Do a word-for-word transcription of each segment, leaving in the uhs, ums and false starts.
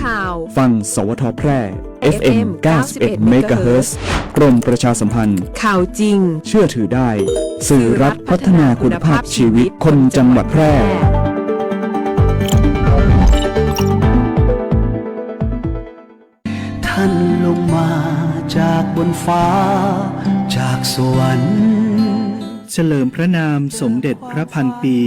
ข่าว ฟัง สวท แพร่ เอฟเอ็ม เก้าสิบเอ็ด เมกะเฮิรตซ์ กรมประชาสัมพันธ์ ข่าวจริง เชื่อถือได้ สื่อรัฐพัฒนาคุณภาพชีวิตคนจังหวัดแพร่ ท่านลงมาจากบนฟ้า จากสวรรค์ เฉลิมพระนามสมเด็จพระพันปี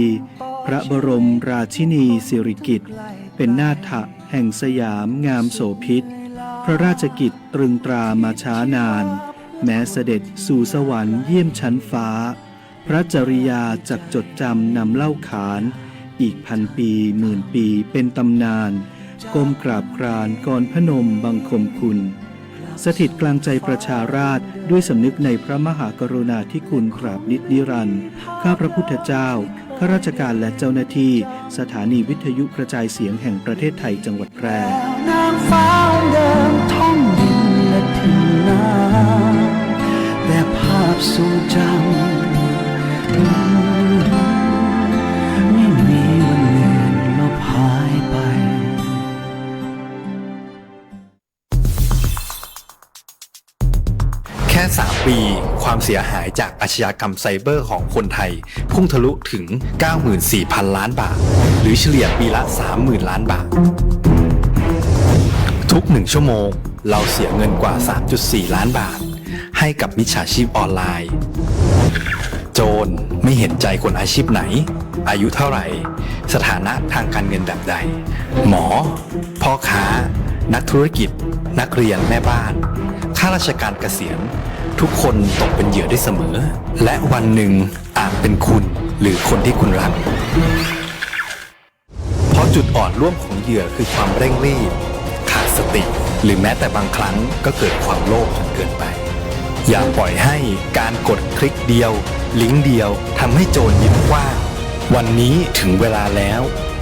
พระบรมราชินีสิริกิติ์ เป็นนาถะแห่งสยามงามโสภิต พระราชกิจตรึงตรามาช้านาน แม้เสด็จสู่สวรรค์เยี่ยมชั้นฟ้า พระจริยาจักจดจำนำเล่าขาน อีกพันปีหมื่นปีเป็นตำนาน ก้มกราบกรานกรพนมบังคมคุณ สถิตกลางใจประชาราษฎร์ด้วยสำนึกในพระมหากรุณาธิคุณตราบนิจนิรันดร์ ข้าพระพุทธเจ้า ข้าราชการและเจ้าหน้าที่สถานีวิทยุกระจายเสียงแห่งประเทศไทยจังหวัดแพร่ นางฟ้าเดินท่องดินและถิ่นนา แต่ภาพทรงจำ ไม่มีวันเลือนลบหายไป แค่สามปี ความเสียหายจากอาชญากรรมไซเบอร์ของคนไทย พุ่งทะลุถึง เก้าหมื่นสี่พันล้านบาท หรือเฉลี่ยปีละ สามหมื่นล้านบาท ทุกหนึ่งชั่วโมง เราเสียเงินกว่า สามจุดสี่ล้านบาท ให้กับมิจฉาชีพออนไลน์ โจรไม่เห็นใจคนอาชีพไหน อายุเท่าไหร่ สถานะทางการเงินแบบใด หมอ พ่อค้า นักธุรกิจ นักเรียน แม่บ้าน ข้าราชการเกษียณ ทุกคนตกเป็นเหยื่อได้เสมอ และวันหนึ่งอาจเป็นคุณ หรือคนที่คุณรัก เพราะจุดอ่อนร่วมของเหยื่อคือความเร่งรีบ ขาดสติ หรือแม้แต่บางครั้งก็เกิดความโลภจนเกินไป อย่าปล่อยให้การกดคลิกเดียว ลิงก์เดียว ทำให้โจรยึดกว้าง วันนี้ถึงเวลาแล้ว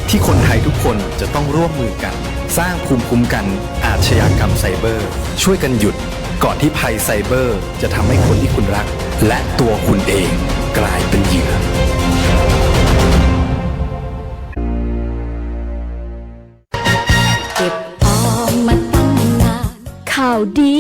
ที่คนไทยทุกคนจะต้องร่วมมือกัน สร้างภูมิคุ้มกันอาชญากรรมไซเบอร์ ช่วยกันหยุด ก่อนที่ภัยไซเบอร์จะทำให้คนที่คุณรัก และตัวคุณเองกลายเป็นเหยื่อ เก็บออมมาตั้งนาน ข่าวดี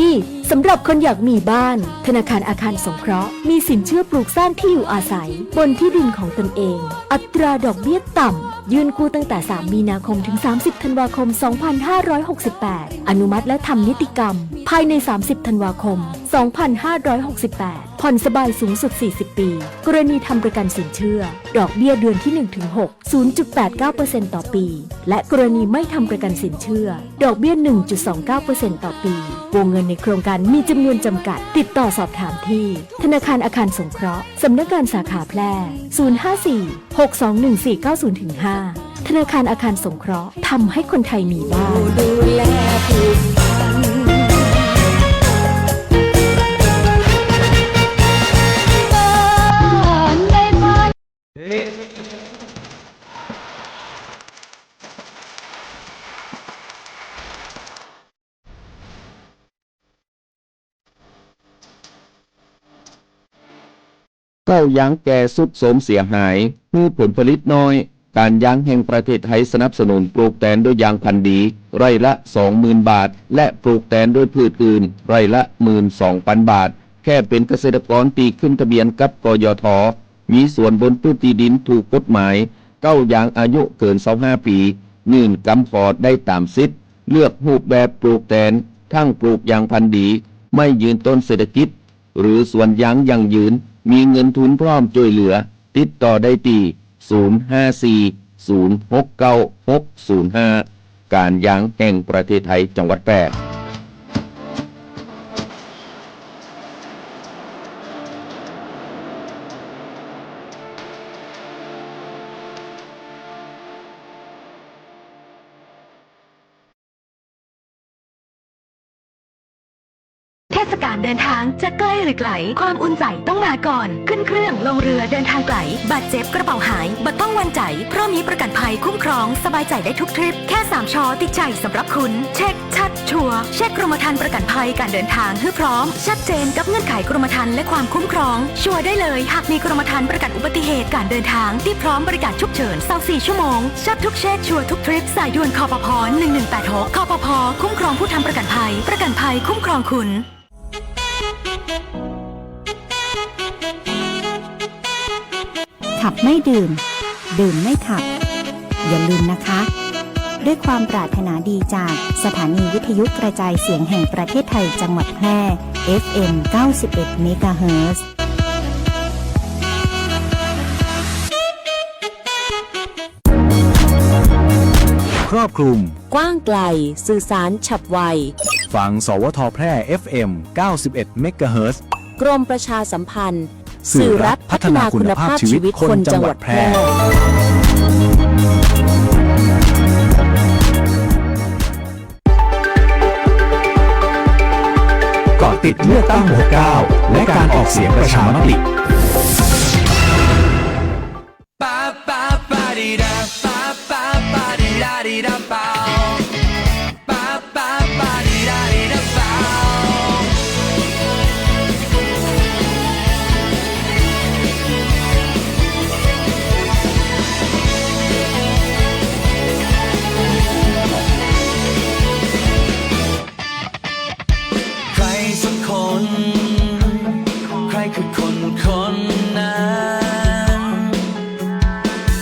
สำหรับคนอยากมีบ้าน ธนาคารอาคารสงเคราะห์ มีสินเชื่อปลูกสร้างที่อยู่อาศัย บนที่ดินของตนเอง อัตราดอกเบี้ยต่ำ ยื่นกู้ตั้งแต่ สามมีนาคม ถึง สามสิบธันวาคม สองพันห้าร้อยหกสิบแปด อนุมัติและทำนิติกรรม ภายใน สามสิบธันวาคม สองพันห้าร้อยหกสิบแปด ผ่อนสบายสูงสุด สี่สิบปี กรณีทำประกันสินเชื่อ ดอกเบี้ยเดือนที่หนึ่งถึงหก ศูนย์จุดแปดเก้าเปอร์เซ็นต์ต่อปี และกรณีไม่ทำประกันสินเชื่อ ดอกเบี้ย หนึ่งจุดสองเก้าเปอร์เซ็นต์ต่อปี วงเงินในโครงการมีจำนวนจำกัด ติดต่อสอบถามที่ ธนาคารอาคารสงเคราะห์ สำนักงานสาขาแพร่ ศูนย์ห้าสี่ หกสองหนึ่งสี่เก้าศูนย์ ถึง ห้า ธนาคารอาคารสงเคราะห์ ทำให้คนไทยมีบ้าน ดูแลผูกพัน บ้านในฝัน ข้าวยางแก่ทรุดโทรมเสียหาย หื้อผลผลิตน้อย ก๋านยางแห่งประเทศไทยสนับสนุนปลูกแตนด้วยยางพันธุ์ดี ไร่ละ สองหมื่นบาท และปลูกแตนด้วยพืชอื่น ไร่ละ หมื่นสองปันบาท แค่เป๋นเกษตรกรตี้ขึ้นทะเบียนกับ กยท. มีสวนบนพื้นตี้ดินถูกกฎหมาย เก๊ายางอายุเกินซาวห้าปี๋ ยื่นกำขอได้ต๋ามสิทธิ์ เลือกรูปแบบปลูกแตน ทั้งปลูกยางพันธุ์ดี ไม่ยืนต้นเศรษฐกิจ หรือสวนยางยั่งยืน มีเงินทุนพร้อมจ้วยเหลือ ติดต่อได้ตี้ ศูนย์ห้าสี่ ศูนย์หกเก้า หกศูนย์ห้า ก๋านยางแห่งประเทศไทย จังหวัดแพร่ เทศกาลเดินทางจะใกล้หรือไกล ความอุ่นใจต้องมาก่อน ขึ้นเครื่องลงเรือเดินทางไกล บาดเจ็บกระเป๋าหาย บ่ต้องหวั่นใจ๋ เพราะมีประกัญภัยคุ้มครอง สบายใจ๋ได้ทุกทริป แค่สาม ชอ ติดใจ๋สำหรับคุณ เช็คชัดชัวร์ เช็คกรมธรรม์ประกัญภัยก๋านเดินทางหื้อพร้อม ชัดเจนกับเงื่อนไขกรมธรรม์และความคุ้มครอง ชัวร์ได้เลย หากมีกรมธรรม์ประกัญอุบัติเหตุก๋านเดินทาง ตี้พร้อมบริการฉุกเฉิน ซาวสี่ ชั่วโมง ชัดทุกเช็ค ชัวร์ทุกทริป สายด่วน คปภ. หนึ่งหนึ่งแปดหก คปภ. คุ้มครองผู้ทำประกัญภัย ประกัญภัยคุ้มครองคุณ ขับไม่ดื่ม ดื่มไม่ขับ อย่าลืมนะคะ ด้วยความปรารถนาดีจากสถานีวิทยุกระจายเสียงแห่งประเทศไทยจังหวัดแพร่ เอฟเอ็ม เก้าสิบเอ็ด เมกะเฮิรตซ์ ครอบคลุม กว้างไกล สื่อสารฉับไว ฟัง สวท แพร่ เอฟเอ็ม เก้าสิบเอ็ด เมกะเฮิรตซ์ กรมประชาสัมพันธ์ สื่อรัฐพัฒนาคุณภาพชีวิตคนจังหวัดแพร่ เกาะติดเลือกตั้ง หกเก้า และการออกเสียงประชามติ ใครสักคน ใครคือคนคนนั้น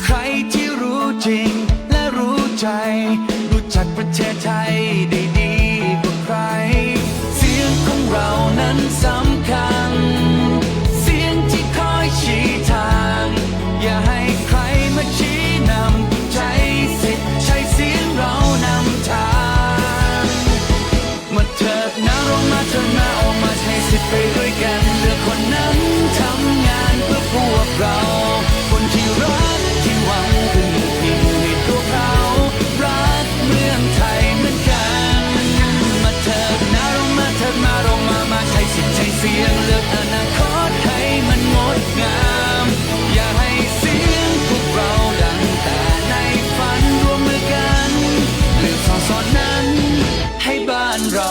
ใครที่รู้จริงและรู้ใจ รู้จักประเทศไทยได้ดีกว่าใคร เสียงของเรานั้นสำคัญ เสียงที่คอยชี้ทาง อย่าให้ใครมาชี้นำ ใช้สิทธิ์ใช้เสียงเรานำทาง มาเถิดนะ เรามาเถิดมา ออกมาใช้สิทธิ์ไปด้วยกัน เลือกคนนั้นทำงานเพื่อพวกเรา คนที่รักที่หวังพึ่งพิงในตัวเขา รักเมืองไทยเหมือนกัน มาเถิดนะ เรามาเถิดมา เรามา มาใช้สิทธิ์ใช้เสียง เลือกอนาคตให้มันงดงาม อย่าให้เสียงพวกเราดังแต่ในฝัน ร่วมมือกัน เลือกส.ส.นั้น ให้บ้านเรา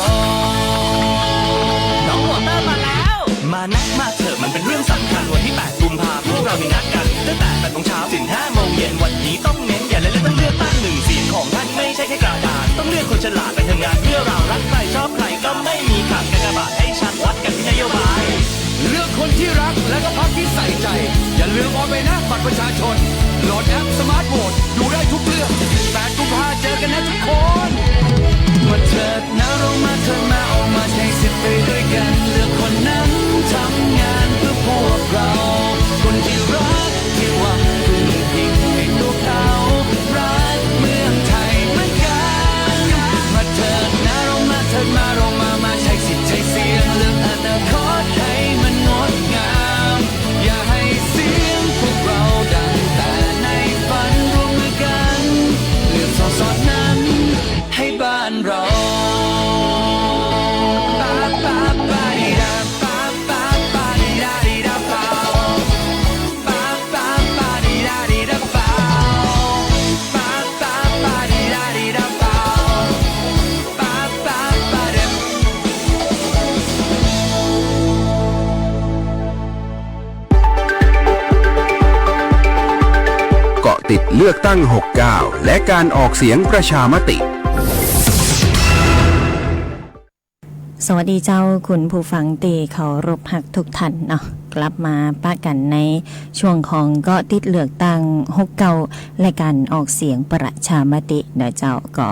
น้องโหวตเตอร์มาแล้ว มานะ มาเถอะ มันเป็นเรื่องสำคัญ วันที่แปดกุมภา พวกเรามีนัดกัน ตั้งแต่แปดโมงเช้าถึงห้าโมงเย็น วันนี้ต้องเน้น อย่าเล่นเรื่องเลือกตั้ง หนึ่งเสียงของท่านไม่ใช่แค่กระดาษ ต้องเลือกคนฉลาดไปทำงานเพื่อเรา รักใครชอบใครก็ไม่มีขาด กากบาทให้ชัด วัดกันที่นโยบาย เลือกคนที่รักและก็พรรคที่ใส่ใจ อย่าลืมเอาใบหน้าบัตรประชาชน โหลดแอป สมาร์ทโหวต ดูได้ทุกเรื่อง แปดกุมภาเจอกันนะทุกคน มาเถิดนะ เรามาเถิดมา ออกมาใช้สิทธิ์ไปด้วยกัน เลือกคนนั้นทำงานเพื่อพวกเรา คนที่รักที่หวังพึ่งพิงในตัวเขา รักเมืองไทยเหมือนกัน มาเถิดนะ เรามาเถิดมา เรามา มาใช้สิทธิ์ใช้เสียง เลือกอนาคตให้มันงดงาม อย่าให้เสียงพวกเราดังแต่ในฝัน ร่วมมือกัน เลือก ส.ส.นั้น ให้บ้านเรา เกาะติดเลือกตั้ง หกเก้า และการออกเสียงประชามติ สวัสดีเจ้า คุณผู้ฟังตี้เคารพฮักทุกท่านเนาะ กลับมาปะกั๋นในช่วงของเกาะติดเลือกตั้ง หกเก้า และการออกเสียงประชามตินะเจ้า ก็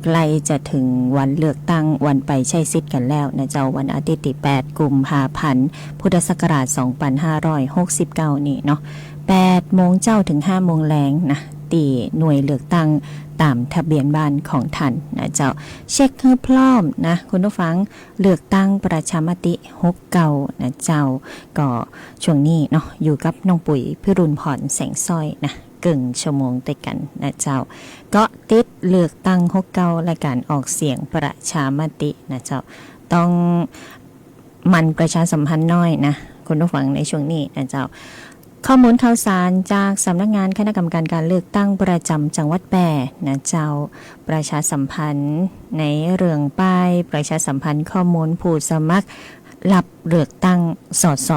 ใกล้จะถึงวันเลือกตั้ง วันไปใช้สิทธิ์กั๋นแล้วนะเจ้า วันอาทิตย์ตี้แปดกุมภาพันธ์ พุทธศักราชสองพันห้าร้อยหกสิบเก้านี้เนาะ แปดโมงเจ๊าถึงห้าโมงแลงนะ ตี้หน่วยเลือกตั้งต๋ามทะเบียนบ้านของท่านนะเจ้า เช็คหื้อพร้อมนะ คุณผู้ฟัง เลือกตั้งประชามติ หกเก้า นะเจ้า ก็ช่วงนี้เนาะ อยู่กับน้องปุ๋ย พิรุณพร แสงสร้อยนะ เกิ่งชั่วโมงตวยกั๋นนะเจ้า เกาะติดเลือกตั้ง หกเก้า และการออกเสียงประชามตินะเจ้า ต้อง หมั่นประชาสัมพันธ์หน้อยนะ คุณผู้ฟัง ในช่วงนี้นะเจ้า ข้อมูลข่าวสารจากสำนักงานคณะกรรมการการเลือกตั้งประจำจังหวัดแป้นะเจ้า ประชาสัมพันธ์ในเรื่องป้ายประชาสัมพันธ์ข้อมูลผู้สมัครรับเลือกตั้ง สส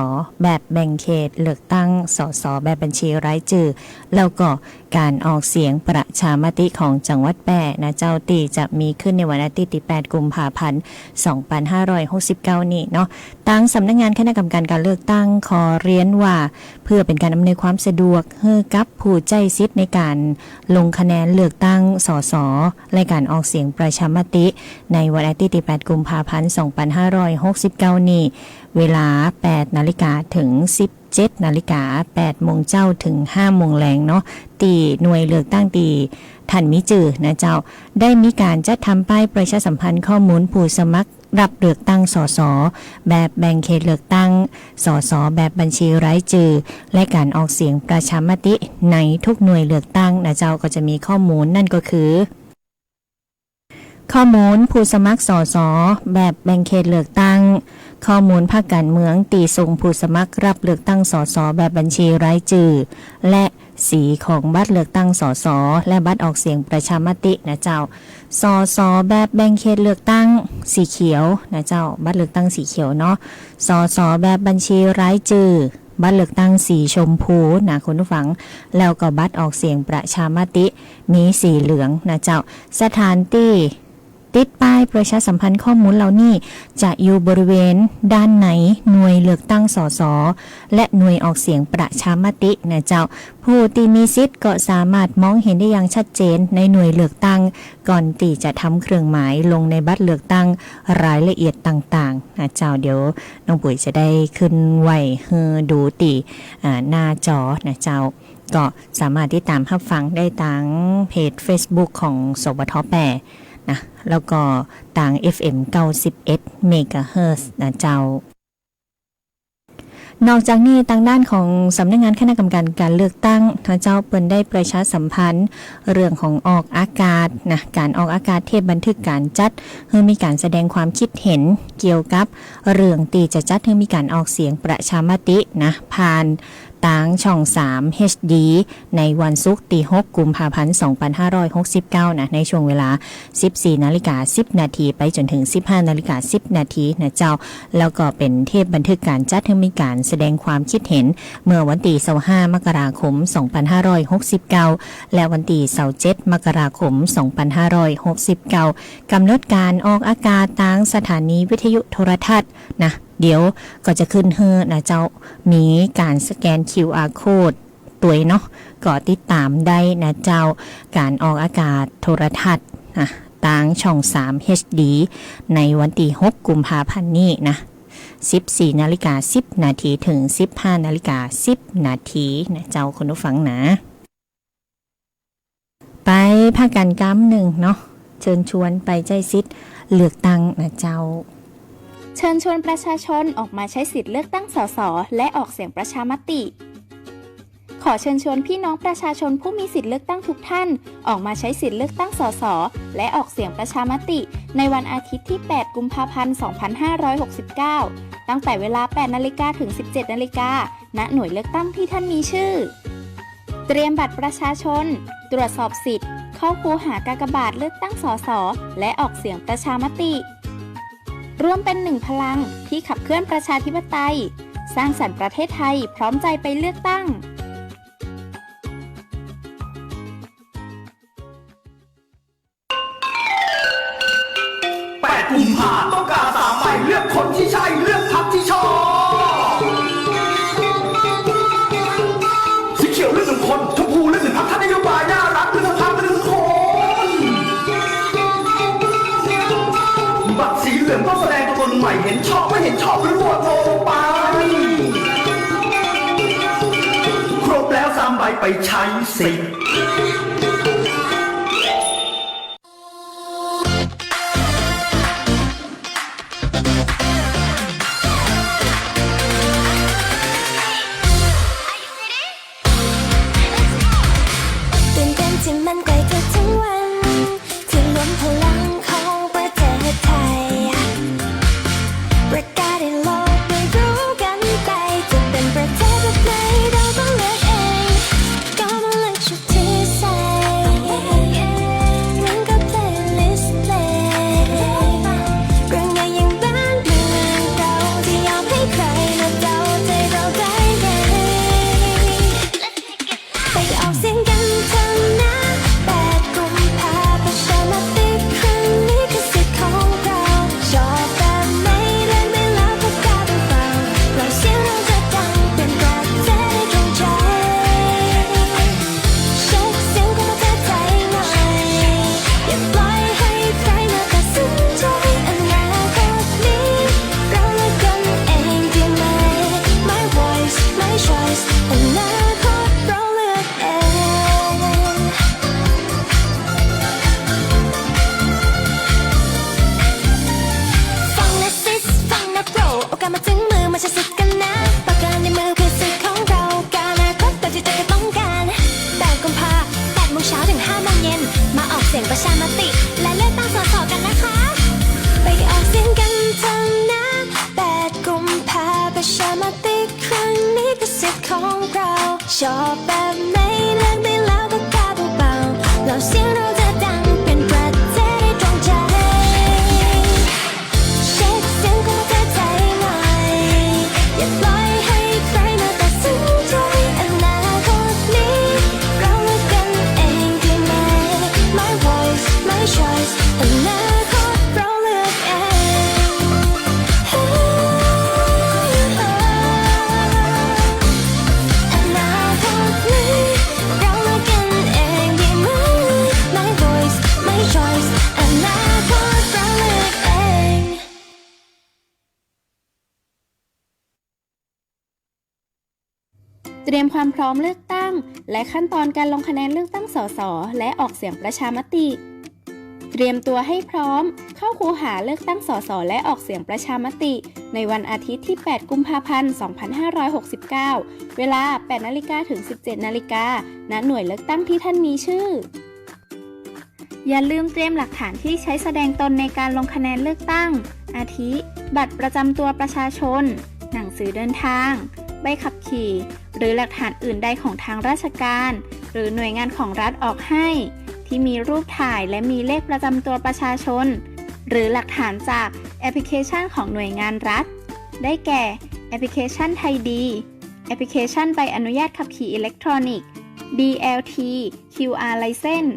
แบบแบ่งเขตเลือกตั้ง สส แบบบัญชีรายจื้อ แล้วก็ ก๋านออกเสียงประชามติของจังหวัดแป้นะเจ้า ตี้จะมีขึ้นในวันอาทิตย์ตี้แปดกุมภาพันธ์สองปันห้าร้อยหกสิบเก้านี้เนาะ ตางสำนักงานคณะกรรมการการเลือกตั้งขอเรียนว่า เพื่อเป๋นก๋านอำนวยความสะดวกหื้อกับผู้ใจ๊สิทธิ์ในก๋านลงคะแนนเลือกตั้ง สส และก๋านออกเสียงประชามติ ในวันอาทิตย์ตี้แปดกุมภาพันธ์สองปันห้าร้อยหกสิบเก้านี้ เวลาแปดนาฬิกาเถิงสิบ เจ็ดนาฬิกา แปดโมงเจ๊าเถิงห้าโมงแลงเนาะ ตี้หน่วยเลือกตั้งตี้ต้านมีจื้อนะเจ้า ได้มีก๋านจัดทำป้ายประชาสัมพันธ์ข้อมูลผู้สมัครรับเลือกตั้ง สส แบบแบ่งเขตเลือกตั้ง สส แบบบัญชีรายจื้อ และก๋านออกเสียงประชามติในทุกหน่วยเลือกตั้งนะเจ้า ก็จะมีข้อมูลนั่นก็คือ ข้อมูลผู้สมัคร สส แบบแบ่งเขตเลือกตั้ง ข้อมูลพรรคก๋านเมืองตี้ส่งผู้สมัครรับเลือกตั้ง สส แบบบัญชีรายจื้อ และสีของบัตรเลือกตั้ง สส และบัตรออกเสียงประชามตินะเจ้า สส แบบแบ่งเขตเลือกตั้งสีเขียวนะเจ้า บัตรเลือกตั้งสีเขียวเนาะ สส แบบบัญชีรายจื้อ บัตรเลือกตั้งสีชมพูนะคุณผู้ฟัง แล้วก็บัตรออกเสียงประชามติมีสีเหลืองนะเจ้า สถานตี้ติดป้ายประชาสัมพันธ์ข้อมูลเหล่านี้จะอยู่บริเวณด้านในหน่วยเลือกตั้ง สส และหน่วยออกเสียงประชามตินะเจ้า ผู้ตี้มีสิทธิ์ก็สามารถมองเห็นได้อย่างชัดเจนในหน่วยเลือกตั้ง ก่อนตี้จะทำเครื่องหมายลงในบัตรเลือกตั้งรายละเอียดต่างๆ นะเจ้า เดี๋ยวน้องปุ๋ยจะได้ขึ้นไว้หื้อดูตี้ อ่า หน้าจอนะเจ้า ก็สามารถติดต๋ามฮับฟังได้ตางเพจเฟซบุ๊กของ สวท แป้นะ แล้วก็ตาง เอฟเอ็ม เก้าสิบเอ็ดเมกะเฮิรตซ์นะเจ้า นอกจากนี้ตางด้านของสำนักงานคณะกรรมการการเลือกตั้งนะเจ้า เปิ้นได้ประชาสัมพันธ์เรื่องของออกอากาศนะ ก๋านออกอากาศเทปบันทึกก๋านจัด หื้อมีก๋านแสดงความคิดเห็นเกี่ยวกับเรื่องตี้จะจัดหื้อมีก๋านออกเสียงประชามตินะ ผ่านตางช่องสาม เอชดี ในวันศุกร์ตี้หกกุมภาพันธ์สองปันห้าร้อยหกสิบเก้านะ ในช่วงเวลาสิบสี่นาฬิกาสิบนาทีไปจ๋นเถิงสิบห้านาฬิกาสิบนาทีนะเจ้า แล้วก็เป๋นเทปบันทึกก๋านจัดหื้อมีก๋านแสดงความคิดเห็น เมื่อวันตี้ซาวห้ามกราคมสองปันห้าร้อยหกสิบเก้า และวันตี้ซาวเจ็ดมกราคมสองปันห้าร้อยหกสิบเก้า ก๋ำหนดก๋านออกอากาศตางสถานีวิทยุโทรทัศน์นะ เดี๋ยวก็จะขึ้นหื้อนะเจ้า มีก๋านสแกน คิวอาร์ โค้ด ตวยเนาะ ก็ติดต๋ามได้นะเจ้า ก๋านออกอากาศโทรทัศน์นะ ตางช่องสาม เอชดี ในวันตี้หกกุมภาพันธ์นี้นะ สิบสี่นาฬิกาสิบนาทีเถิงสิบห้านาฬิกาสิบนาทีนะเจ้าคุณผู้ฟังนะ ไปพักกั๋นกำนึ่งเนาะ เชิญชวนไปใจ๊สิทธิ์เลือกตั้งนะเจ้า เชิญชวนประชาชนออกมาใช้สิทธิ์เลือกตั้ง สส และออกเสียงประชามติ ขอเชิญชวนพี่น้องประชาชนผู้มีสิทธิ์เลือกตั้งทุกท่าน ออกมาใช้สิทธิ์เลือกตั้ง สส และออกเสียงประชามติ ในวันอาทิตย์ที่แปดกุมภาพันธ์สองพันห้าร้อยหกสิบเก้า ตั้งแต่เวลาแปดนาฬิกาถึงสิบเจ็ดนาฬิกา ณ หน่วยเลือกตั้งที่ท่านมีชื่อ เตรียมบัตรประชาชน ตรวจสอบสิทธิ์ เข้าคูหากากบาทเลือกตั้ง สส และออกเสียงประชามติ ร่วมเป็นหนึ่งพลังที่ขับเคลื่อนประชาธิปไตย สร้างสรรค์ประเทศไทย พร้อมใจไปเลือกตั้ง แปดกุมภาต้องการสามใบ เลือกคนที่ใช่ เลือกพรรคที่ชอบ สีเขียวเลือกหนึ่งคน ชมพูเลือกหนึ่งพรรค ถ้านโยบายน่ารัก เลือกสักพรรค เลือกสักคน บัตรสีเหลืองต้องแสดงตัวตนใหม่ เห็นชอบไม่เห็นชอบ หรือโหวตโนไป ครบแล้วสามใบ ไปใช้สิทธิ์ ตื่นเต้นที่มันใกล้เธอทั้งวัน ที่รวมพลังของประเทศไทย ประกาศให้โลก และเลือกตั้ง สส กันนะคะ ไปออกเสียงกันเถอะนะ แปดกุมภาประชามติครั้งนี้คือสิทธิ์ของเรา ชอบแบบไหนเลือกได้แล้วก็กาเบาๆ แล้วเสียงเราจะดังเป็นประเทศให้ตรงใจ เช็คเสียงของประเทศไทยหน่อย อย่าปล่อยให้ใครมาตัดสินใจ อนาคตนี้เราเลือกกันเองดีไหม My voice, my choice อนาคตเราเลือกเอง อนาคตนี้เราเลือกกันเองดีไหม My voice, my choice อนาคตเราเลือกเอง เตรียมความพร้อมเลือกตั้ง และขั้นตอนการลงคะแนนเลือกตั้ง สส และออกเสียงประชามติ เตรียมตัวให้พร้อม เข้าคูหาเลือกตั้ง สส และออกเสียงประชามติ ในวันอาทิตย์ที่ แปดกุมภาพันธ์ สองพันห้าร้อยหกสิบเก้า เวลา แปดนาฬิกาถึง สิบเจ็ดนาฬิกา ณ หน่วยเลือกตั้งที่ท่านมีชื่อ อย่าลืมเตรียมหลักฐานที่ใช้แสดงตนในการลงคะแนนเลือกตั้ง อาทิ บัตรประจำตัวประชาชน หนังสือเดินทาง ใบขับขี่ หรือหลักฐานอื่นใดของทางราชการ หรือหน่วยงานของรัฐออกให้ ที่มีรูปถ่ายและมีเลขประจำตัวประชาชน หรือหลักฐานจากแอปพลิเคชันของหน่วยงานรัฐ ได้แก่ แอปพลิเคชันไทยดี แอปพลิเคชันใบอนุญาตขับขี่อิเล็กทรอนิกส์ บีแอลที คิวอาร์ License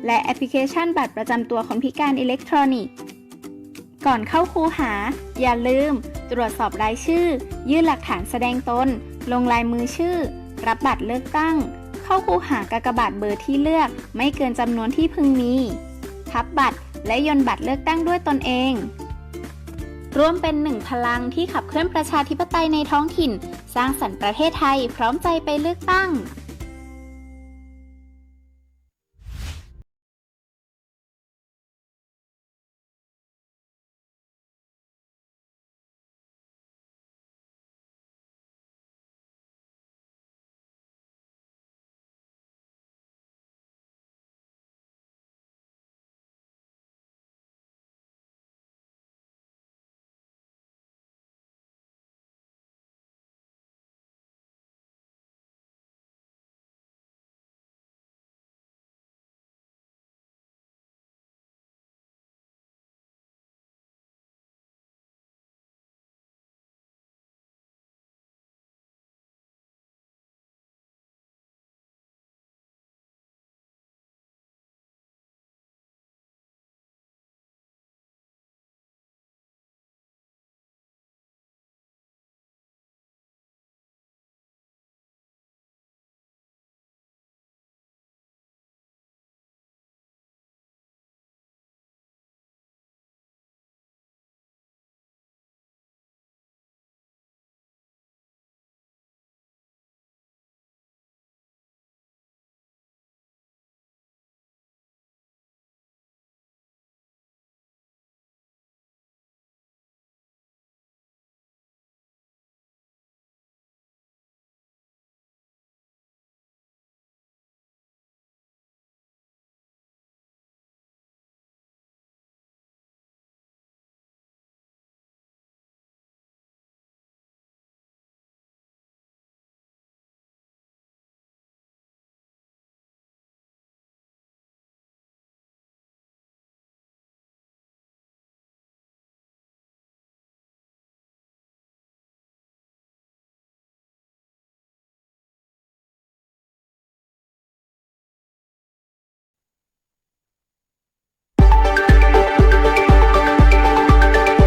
และแอปพลิเคชันบัตรประจำตัวคนพิการอิเล็กทรอนิกส์ ก่อนเข้าคูหา อย่าลืมตรวจสอบรายชื่อ ยื่นหลักฐานแสดงตน ลงลายมือชื่อ รับบัตรเลือกตั้ง เข้าคูหากากบาทเบอร์ที่เลือก ไม่เกินจำนวนที่พึงมี พับบัตร และโยนบัตรเลือกตั้งด้วยตนเอง ร่วมเป็นหนึ่งพลังที่ขับเคลื่อนประชาธิปไตยในท้องถิ่น สร้างสรรค์ประเทศไทย พร้อมใจไปเลือกตั้ง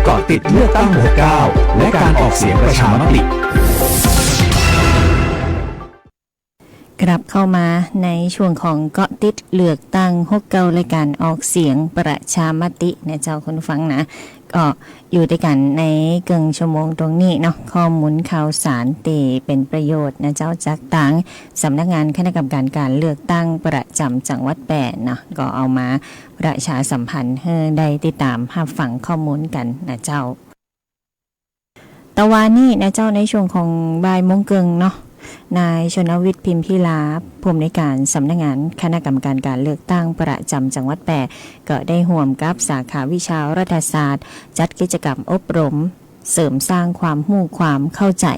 เกาะติดเลือกตั้งหกเก้า และการออกเสียงประชามติ กลับเข้ามาในช่วงของเกาะติดเลือกตั้งหกเก้า และการออกเสียงประชามตินะเจ้าคุณฟังนะ ก็อยู่ด้วยกันในเกิ่งชั่วโมงตรงนี้เนาะ ข้อมูลข่าวสารตี้เป๋นประโยชน์นะเจ้า จากตางสำนักงานคณะกรรมการการเลือกตั้งประจำจังหวัดแป้เนาะ ก็เอามาประชาสัมพันธ์หื้อได้ติดต๋ามฮับฟังข้อมูลกั๋นนะเจ้า ตะวานี้นะเจ้า ในช่วงของบ่ายโมงเกิ่งเนาะ นายชนวิทย์ พิมพิลา ผู้อำนวยการสำนักงานคณะกรรมการการเลือกตั้งประจำจังหวัดแป้ ก็ได้ฮ่วมกับสาขาวิชารัฐศาสตร์ จัดกิจกรรมอบรม เสริมสร้างความฮู้ความเข้าใจ๋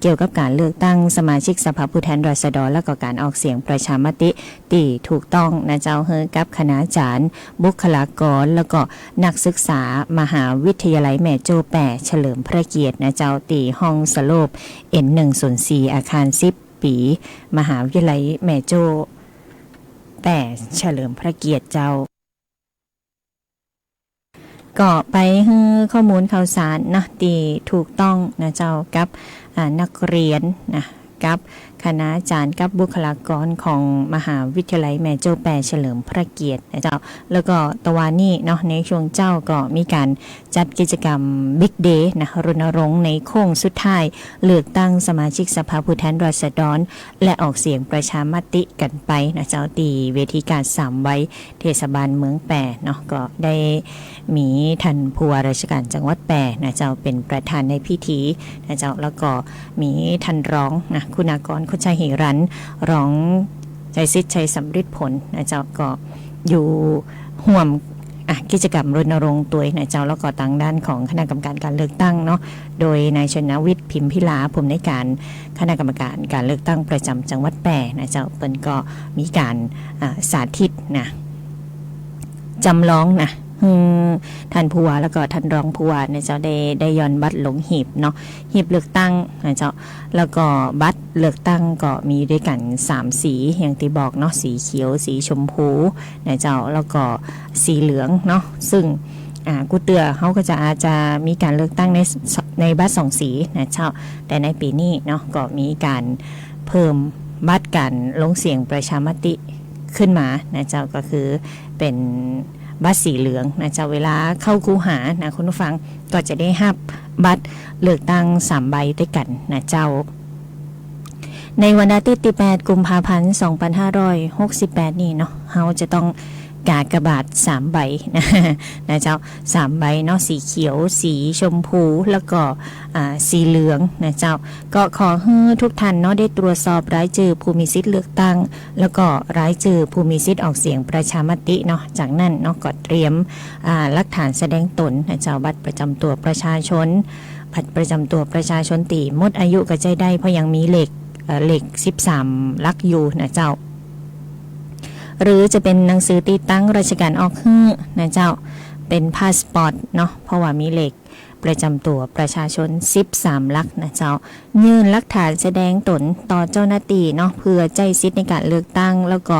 เกี่ยวกับก๋านเลือกตั้งสมาชิกสภาผู้แทนราษฎร และก็ก๋านออกเสียงประชามติตี้ถูกต้องนะเจ้า หื้อกับคณาจ๋ารย์ บุคลากร แล้วก็นักศึกษามหาวิทยาลัยแม่โจ้แป้เฉลิมพระเกียรตินะเจ้า ตี้ห้องสโลป เอ็น หนึ่งศูนย์สี่ อาคารสิบ ปี มหาวิทยาลัยแม่โจ้แป้เฉลิมพระเกียรติเจ้า ก็ไปหื้อข้อมูลข่าวสารนะตี้ถูกต้องนะเจ้า กับ อ่า นักเรียนนะ กับคณาจ๋ารย์ กับบุคลากรของมหาวิทยาลัยแม่โจ้แป้เฉลิมพระเกียรตินะเจ้า แล้วก็ตะวานี้เนาะ ในช่วงเจ๊าก็มีก๋านจัดกิจกรรม Big Day นะ รณรงค์ในโค้งสุดท้ายเลือกตั้งสมาชิกสภาผู้แทนราษฎร และออกเสียงประชามติกั๋นไปนะเจ้า ตี้เวทีก๋าดสามวัย เทศบาลเมืองแป้เนาะ ก็ได้มีท่านผู้ว่าราชการจังหวัดแป้นะเจ้า เป๋นประธานในพิธีนะเจ้า แล้วก็มีท่านรองนะ คุณากร โคชหิรัญ รองชัยสิทธิ์ ชัยสำริดผลนะเจ้า ก็อยู่ฮ่วม อ่ะ กิจกรรมรณรงค์ตวยนะเจ้า แล้วก็ตางด้านของคณะกรรมการการเลือกตั้งเนาะ โดยนายชนวิทย์ พิมพิลา ผู้อำนวยการคณะกรรมการการเลือกตั้งประจำจังหวัดแป้นะเจ้า เปิ้นก็มีก๋าน อ่า สาธิตนะ จ๋ำลองนะ หื้อท่านผู้ว่าแล้วก็ท่านรองผู้ว่านะเจ้า ได้ ได้หย่อนบัตรลงหีบเนาะ หีบเลือกตั้งนะเจ้า แล้วก็บัตรเลือกตั้งก็มีด้วยกั๋นสามสี อย่างตี้บอกเนาะ สีเขียว สีชมพูนะเจ้า แล้วก็สีเหลืองเนาะ ซึ่ง อ่า กู้เตื้อเฮาก็จะอาจจะมีก๋านเลือกตั้งใน ในบัตรสองสีนะเจ้า แต่ในปี๋นี้เนาะ ก็มีก๋านเพิ่มบัตรก๋านลงเสียงประชามติขึ้นมานะเจ้า ก็คือเป๋นบัตรสีเหลืองนะเจ้า เวลาเข้าคูหานะคุณผู้ฟัง ก็จะได้ฮับบัตรเลือกตั้งสามใบตวยกั๋นนะเจ้า ในวันอาทิตย์ตี้แปดกุมภาพันธ์สองพันห้าร้อยหกสิบแปดนี้เนาะ เฮาจะต้องกากบาทสามใบนะ นะเจ้า สามใบเนาะ สีเขียว สีชมพู แล้วก็ อ่า สีเหลืองนะเจ้า ก็ขอหื้อทุกท่านเนาะ ได้ตรวจสอบรายจื้อผู้มีสิทธิ์เลือกตั้ง แล้วก็รายจื้อผู้มีสิทธิ์ออกเสียงประชามติเนาะ จากนั้นเนาะ ก็เตรียม อ่า หลักฐานแสดงตนนะเจ้า บัตรประจำตั๋วประชาชน บัตรประจำตั๋วประชาชนตี้หมดอายุก็ใจ๊ได้ เพราะยังมีเลข เอ่อ เลขสิบสามหลักอยู่นะเจ้า หรือจะเป๋นหนังสือตี้ตางราชก๋านออกหื้อนะเจ้า เป๋นพาสปอร์ตเนาะ เพราะว่ามีเลขประจำตั๋วประชาชนสิบสามหลักนะเจ้า ยื่นหลักฐานแสดงตนต่อเจ้าหน้าตี้เนาะ เพื่อใจ๊สิทธิ์ในก๋านเลือกตั้ง แล้วก็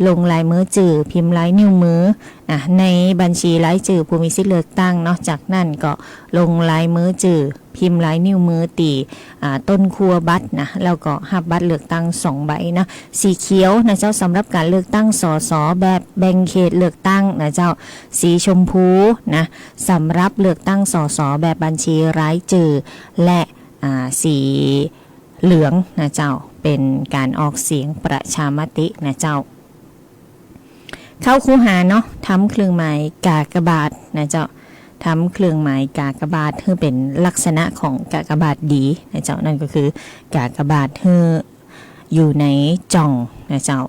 ลงลายมือจื้อ พิมพ์ลายนิ้วมือ อ่ะ ในบัญชีรายจื้อผู้มีสิทธิ์เลือกตั้งเนาะ จากนั้นก็ลงลายมือจื้อ พิมพ์ลายนิ้วมือตี้ อ่า ต้นขั้วบัตรนะ แล้วก็ฮับบัตรเลือกตั้งสองใบนะ สีเขียวนะเจ้า สำหรับก๋านเลือกตั้ง สส แบบแบ่งเขตเลือกตั้งนะเจ้า สีชมพูนะ สำหรับเลือกตั้ง สส แบบบัญชีรายจื้อ และ อ่า สีเหลืองนะเจ้า เป๋นก๋านออกเสียงประชามตินะเจ้า เข้าคูหาเนาะ ทำเครื่องหมายกากบาทนะเจ้า ทำเครื่องหมายกากบาทหื้อเป๋นลักษณะของกากบาทดีนะเจ้า นั่นก็คือกากบาทหื้ออยู่ในจ่องนะเจ้า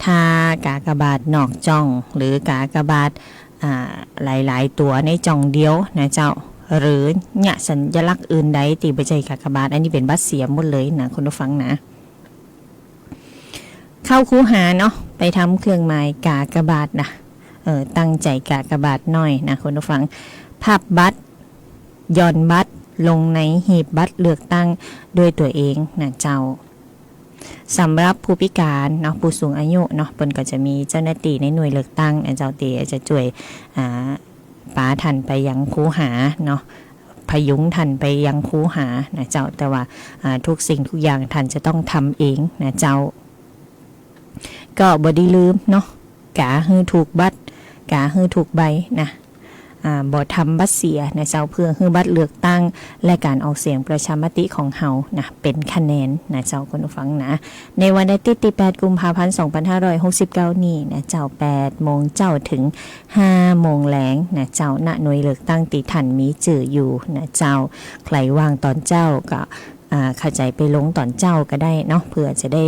ถ้ากากบาทนอกจ่อง หรือกากบาท อ่า หลายๆ ตั๋วในจ่องเดียวนะเจ้า หรือเยียะสัญลักษณ์อื่นใดตี้บ่ใจ้กากบาท อันนี้เป๋นบัตรเสียหมดเลยนะคุณผู้ฟังนะ เข้าคูหาเนาะ ไปทำเครื่องหมายกากบาทนะ เออ ตั้งใจ๋กากบาทหน่อยนะคุณผู้ฟัง พับบัตร หย่อนบัตรลงในหีบบัตรเลือกตั้งด้วยตั๋วเองนะเจ้า สำหรับผู้พิการเนาะ ผู้สูงอายุเนาะ เปิ้นก็จะมีเจ้าหน้าตี้ในหน่วยเลือกตั้งนะเจ้า ตี้จะจ้วย อ่า ปาท่านไปยังคูหาเนาะ พยุงท่านไปยังคูหานะเจ้า แต่ว่า อ่า ทุกสิ่งทุกอย่างท่านจะต้องทำเองนะเจ้า ก็บ่ดีลืมเนาะ กาหื้อถูกบัตร กาหื้อถูกใบนะ อ่า บ่ทำบัตรเสียนะเจ้า เพื่อหื้อบัตรเลือกตั้ง และก๋านออกเสียงประชามติของเฮานะ เป๋นคะแนนนะเจ้าคุณผู้ฟังนะ ในวันอาทิตย์ตี้แปดกุมภาพันธ์สองพันห้าร้อยหกสิบเก้านี้นะเจ้า แปดโมงเจ๊าเถิงห้าโมงแลงนะเจ้า ณ หน่วยเลือกตั้งตี้ท่านมีจื้ออยู่นะเจ้า ใผว่างต๋อนเจ๊าก็ อ่า เข้าใจ๋ไปลงต๋อนเจ๊าก็ได้เนาะ เปื้อจะได้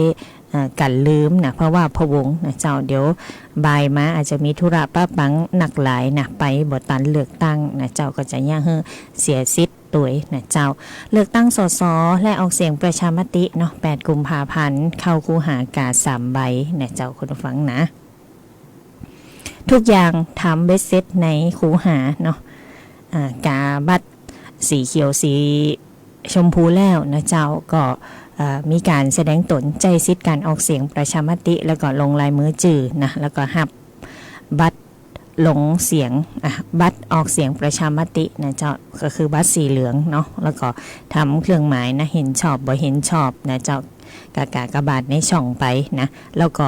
อ่า กั๋นลืมนะ เพราะว่าพะวงนะเจ้า เดี๋ยวบ่ายมาอาจจะมีธุระปะปังหนักหลายนะ ไปบ่ตันเลือกตั้งนะเจ้า ก็จะเยียะหื้อเสียสิทธิ์ตวยนะเจ้า เลือกตั้ง สส และออกเสียงประชามติเนาะ แปดกุมภาพันธ์ เข้าคูหากาสามใบนะเจ้า คุณผู้ฟังนะ ทุกอย่างทำเบ็ดเสร็จในคูหาเนาะ อ่า กาบัตรสีเขียวสีชมพูแล้วนะเจ้า ก็ อ่า มีก๋านแสดงต๋นใจ๊สิทธิ์ก๋านออกเสียงประชามติ แล้วก็ลงลายมือจื้อนะ แล้วก็ฮับบัตรลงเสียง อ่ะ บัตรออกเสียงประชามตินะเจ้า ก็คือบัตรสีเหลืองเนาะ แล้วก็ทำเครื่องหมายนะ เห็นชอบ บ่เห็นชอบนะเจ้า กากากบาทในช่องไปนะ แล้วก็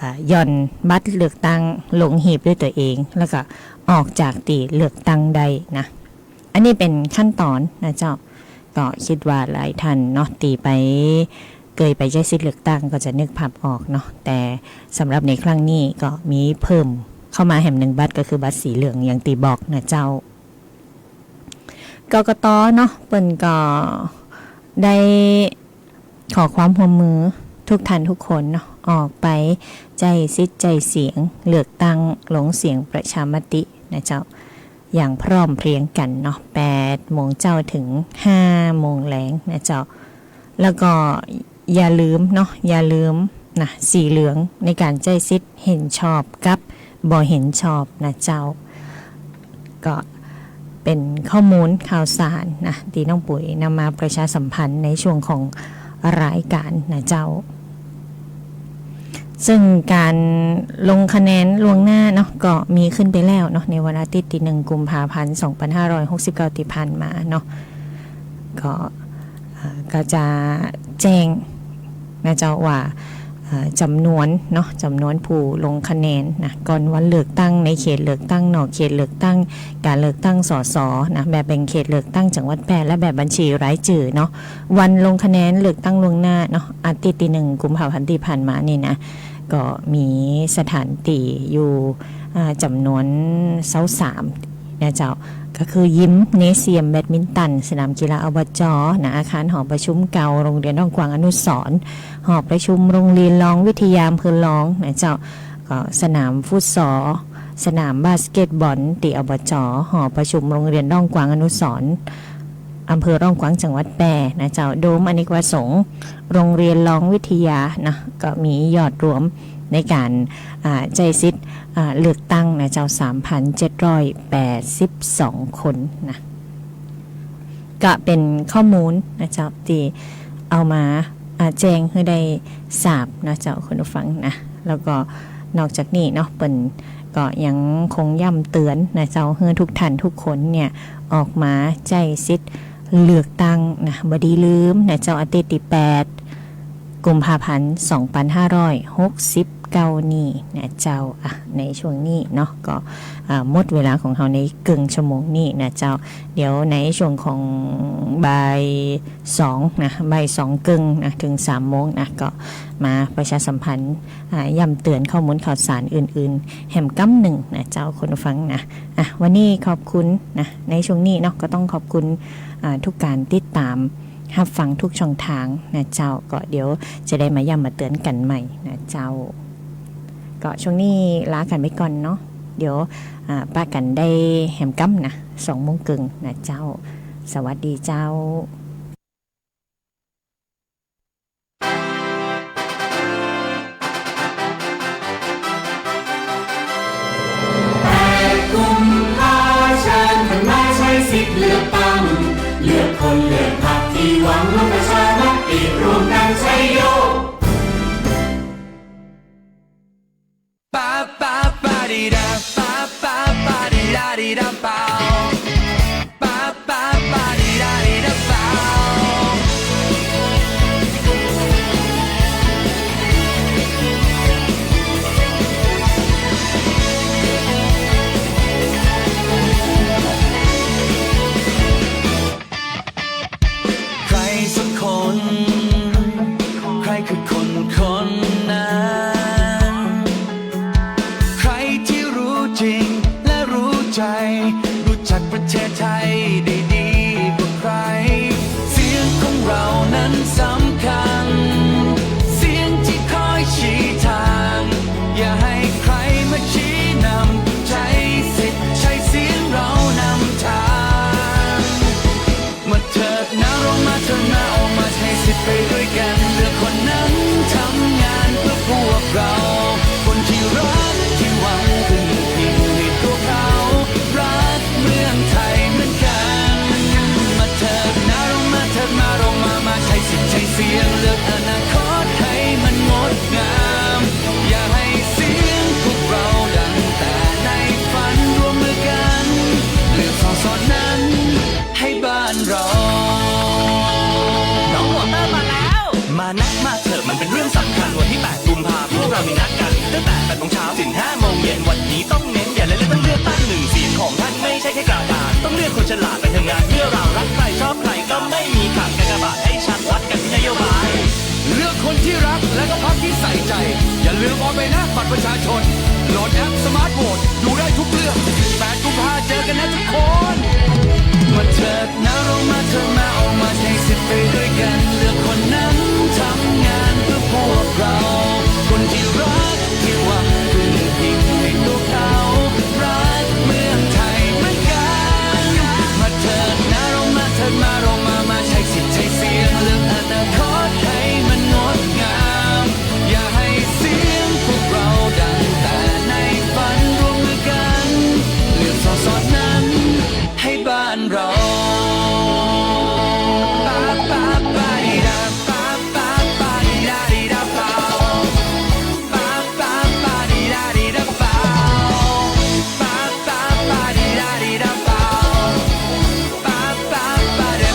อ่า หย่อนบัตรเลือกตั้งลงหีบด้วยตั๋วเอง แล้วก็ออกจากตี้เลือกตั้งได้นะ อันนี้เป๋นขั้นต๋อนนะเจ้า ก็กึ๊ดว่าหลายท่านเนาะ ตี้ไป เกยไปใจ๊สิทธิ์เลือกตั้งก็จะนึกภาพออกเนาะ แต่สำหรับในครั้งนี้ก็มีเพิ่มเข้ามาแหมหนึ่งบัตร ก็คือบัตรสีเหลืองอย่างตี้บอกนะเจ้า กกต เนาะ เปิ้นก็ได้ ขอความฮ่วมมือทุกท่านทุกคนเนาะ ออกไปใจ๊สิทธิ์ใจ๊เสียงเลือกตั้งลงเสียงประชามตินะเจ้า อย่างพร้อมเพรียงกั๋นเนาะ แปดโมงเจ๊าเถิงห้าโมงแลงนะเจ้า แล้วก็อย่าลืมเนาะ อย่าลืมนะ สีเหลืองในก๋านใจ๊สิทธิ์เห็นชอบกับบ่เห็นชอบนะเจ้า ก็เป๋นข้อมูลข่าวสารนะ ตี้น้องปุ๋ยนำมาประชาสัมพันธ์ในช่วงของรายก๋านนะเจ้า ซึ่งก๋านลงคะแนนล่วงหน้าเนาะ ก็มีขึ้นไปแล้วเนาะ ในวันอาทิตย์ตี้หนึ่งกุมภาพันธ์ สองปันห้าร้อยหกสิบเก้าตี้ผ่านมาเนาะ ก็ อ่า ก็จะแจ้งนะเจ้าว่า อ่า จ๋ำนวนเนาะ จ๋ำนวนผู้ลงคะแนนนะ ก่อนวันเลือกตั้ง ในเขตเลือกตั้ง นอกเขตเลือกตั้ง ก๋านเลือกตั้ง สส นะ แบบแบ่งเขตเลือกตั้งจังหวัดแพร่ และแบบบัญชีรายจื้อเนาะ วันลงคะแนนเลือกตั้งล่วงหน้าเนาะ อาทิตย์ตี้หนึ่งกุมภาพันธ์ตี้ผ่านมานี่นะ ก็มีสถานตี้อยู่ อ่า จ๋ำนวนซาวสาม นะเจ้า ก็คือยิมเนเซียมแบดมินตัน สนามกีฬา อบจ. นะ อาคารหอประชุมเก่าโรงเรียนร่องกวางอนุสรณ์ หอประชุมโรงเรียนรองวิทยาอำเภอรอง นะเจ้า ก็สนามฟุตซอล สนามบาสเกตบอลตี้ อบจ. หอประชุมโรงเรียนร่องกวางอนุสรณ์ อำเภอร่องกวาง จังหวัดแพร่ นะเจ้า โดมอเนกประสงค์ โรงเรียนรองวิทยา นะ ก็มียอดรวมในก๋าน อ่า ใจ๊สิทธิ์ อ่า เลือกตั้งนะเจ้า สามปันเจ็ดร้อยแปดสิบสองคนนะ ก็เป๋นข้อมูลนะเจ้า ตี้เอามา อ่า แจ้งหื้อได้ทราบนะเจ้า คุณผู้ฟังนะ แล้วก็นอกจากนี้เนาะ เปิ้นก็ยังคงย้ำเตือนนะเจ้า หื้อทุกท่านทุกคนเนี่ย ออกมาใจ๊สิทธิ์เลือกตั้งนะ บ่ดีลืมนะเจ้า อาทิตย์ตี้แปด กุมภาพันธ์ สองปันห้าร้อยหกสิบเก้า นี้นะเจ้า อ่ะ ในช่วงนี้เนาะ ก็ อ่า หมดเวลาของเฮาในเกิ่งชั่วโมงนี้นะเจ้า เดี๋ยวในช่วงของบ่ายสองนะ บ่ายสองเกิ่งนะ เถิงสามโมงนะ ก็มาประชาสัมพันธ์ อ่า ย้ำเตือนข้อมูลข่าวสารอื่นๆ แหมกำนึ่งนะเจ้า คุณผู้ฟังนะ อ่ะ วันนี้ขอบคุณนะ ในช่วงนี้เนาะ ก็ต้องขอบคุณ อ่า ทุกก๋านติดตาม ฮับฟังทุกช่องทางนะเจ้า ก็เดี๋ยวจะได้มาย้ำมาเตือนกั๋นใหม่นะเจ้า ก็ช่วงนี้ลากั๋นไปก่อนเนาะ เดี๋ยว อ่า ปะกั๋นได้แหมกำนะ สองโมงเกิ่งนะเจ้า สวัสดีเจ้า แปดกุมภาเชิญท่านมาใช้สิทธิ์เลือกตั้ง เลือกคนเลือกพรรคที่หวังลงประชามติร่วมกัน ชัยโย ปาปาปาดีดา ปาปาปาดีดาดีดาปา ปาปาปาดีดาดีดาปา ใครสักคน ใครคือคนคนนั้น ใครที่รู้จริงและรู้ใจ กระดาษ ต้องเลือกคนฉลาดไปทำงาน เมื่อเรารักใครชอบใครก็ไม่มีขัด กากบาทให้ชัด วัดกันที่นโยบาย เลือกคนที่รักและก็พรรคที่ใส่ใจ อย่าลืมเอาใบหน้าบัตรประชาชน โหลดแอป สมาร์ทโหวต ดูได้ทุกเรื่อง แปดกุมภาเจอกันนะทุกคน มาเถิดนะเรามาเถิดมา ออกมาใช้สิทธิ์ไปด้วยกัน เลือกคนนั้นทำงานเพื่อพวกเรา คนที่รักที่หวังพึ่งพิงในตัวเขา รักเมืองไทยเหมือนกัน มาเถิดนะเรามาเถิดมา เรามามาใช้สิทธิ์ใช้เสียง เลือกอนาคตให้มันงดงาม อย่าให้เสียงพวกเราดังแต่ในฝัน ร่วมมือกัน เลือกสสนั้น ให้บ้านเรา ปาปาปาดีดา ปาปาปาดีดาดีดาปา ปาปาปาดีดาดีดาปา ปาปาปาดีดาดีดาปา ปาปาปาดีดา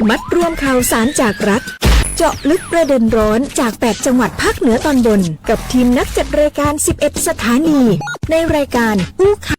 มัดรวมข่าวสารจากรัฐ เจาะลึกประเด็นร้อนจากแปดจังหวัดภาคเหนือตอนบน กับทีมนักจัดรายการสิบเอ็ดสถานี ในรายการอู้ข่าว